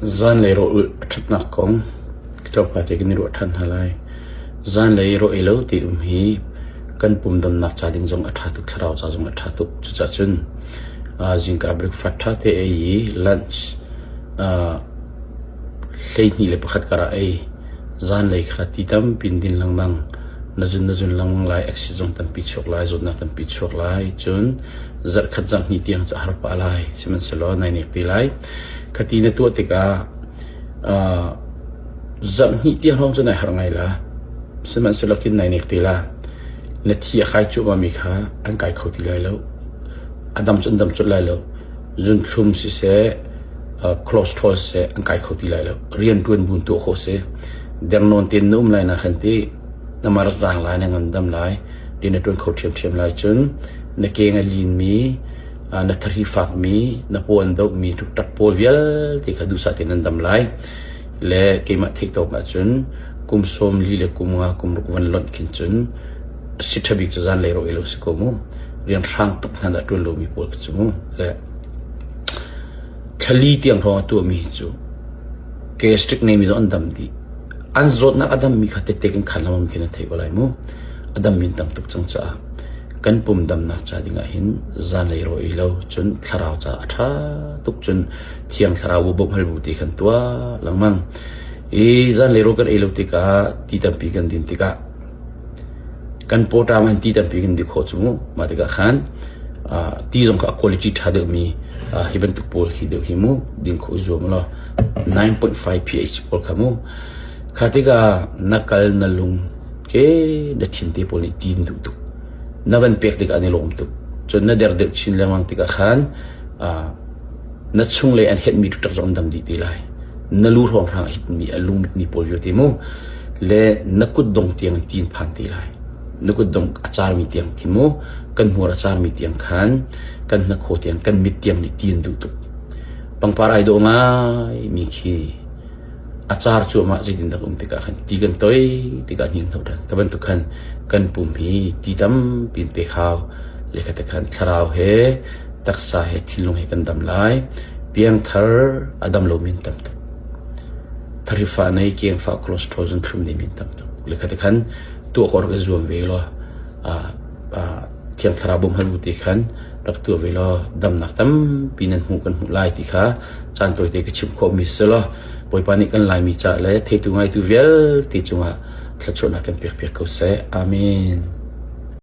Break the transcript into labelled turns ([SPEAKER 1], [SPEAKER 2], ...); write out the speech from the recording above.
[SPEAKER 1] Zanlei rawlulh a ṭhatnak kong tlawmpal te kan i ruah ṭhan hna lai. Zanlei rawl ei lo ti um hi kan pum damnak ca ding zong a ṭha tuk, thlarau ca zong a ṭha tuk. Cucaah cun zingka breakfast ṭha te ei i lunch 12:15 kar ah ei. Zanlei kha ti tampi in din lengmang. Na zun na zun lengmang lai, acid zong tampi chuak lai, zawtnak tampi chuak lai. Cun zarhkhat zarhhnih tiang cu a har pah lai. Sihmanhsehlaw nai nek te lai. Khati na tuah tikah zarhhnih tiang hrawng cu nai harh ngai la. Sihmanhsehlaw khin nai nek te la. Na thi a kai cuahmahmi kha an kai kho ti lai lo. A dam cu an dam colh lai lo. Zunthlum siseh, cholesterol siseh an kai kho ti lai lo. Rianṭuan bu in tuah khawh si. Dernawn tein na um lai na khan ti na mar zaang lai, na ngandam lai, rian na ṭuan kho ṭhiamṭhiam lai. Cun na keng a linmi, na thari fakmi, na paw an dohmi ṭukṭak pawl vialte kha duhsah tein an dam lai. Le keimah theih tawk ahcun kum 40 le kum nga kum ruk van lonh khin cun si ṭha bik cu zanlei rawh ei lo si ko mu. Rian hrang tuk hna dah ṭuan lomi pawl khi cu mu. Le thlali tiang hrawng a tuahmi hi cu gastric neimi zong an dam dih. An zawtnak a dammi kha tette kan khan lamam khin an thei ko lai mu. A dammi an tam tuk cang caah kan pum damnak ca ding ah hin zanlei rawl ei lo cun thlarau ca a ṭha tuk cun thiang thlarau bu bawmh hal bu ti khan tuah lengmang. I zanlei rawl kan ei lo tikah ti tampi kan din tikah kan pawṭam an ti tampi kan di khawh cu mu. Mah tikah khan ti zong kha a quality ṭha deuhmi hi bantuk pawl hi deuh hi mu din khawh i zuam law 9.5 pH pawl kha mu. Kha tikah na kal na lung ke na thin te pawl nih tin duh tuk. Na van pek tikah an i lawm tuk. Cun na der deuh chin lengmang tikah khan na chunglei an hetmi ṭukṭak zong an dam dih te lai. Na lu hrawnghrang a hitmi a lungmitmi pawl vialte mu le na kutdong tiang in tin phan te lai. Na kutdong a carmi tiang khi mu kan hmur a carmi tiang khan kan hnakhaw tiang kan mit tiang nih tin duh tuk. Pangpar ai dawh ngai mi khi a car cuahmah zeitindah um tikah khan ti kan toi tikah hnin hno ṭhan. Ka bantuk khan kan pum hi ti tampi in pek hau. Le kha te khan thlarau he taksa he thinlung he kan dam lai. Piangthar a dam lomi an tam tuk. Tharifa nei kengfa cholesterol zun thlum nei mi an tam tuk. Le kha te khan tuah khawh rak i zuam ve law Thiang Thlarau bawmh hal bu te khan rak tuah ve law damnak tampi nan hmuh kan hmuh lai ti kha caan tawite ka chim khawhmi si law Bawipa nih kan Laimi ca le theitu ngaitu vialte cungah thluachuahnak kan pek piak ko seh. Amen.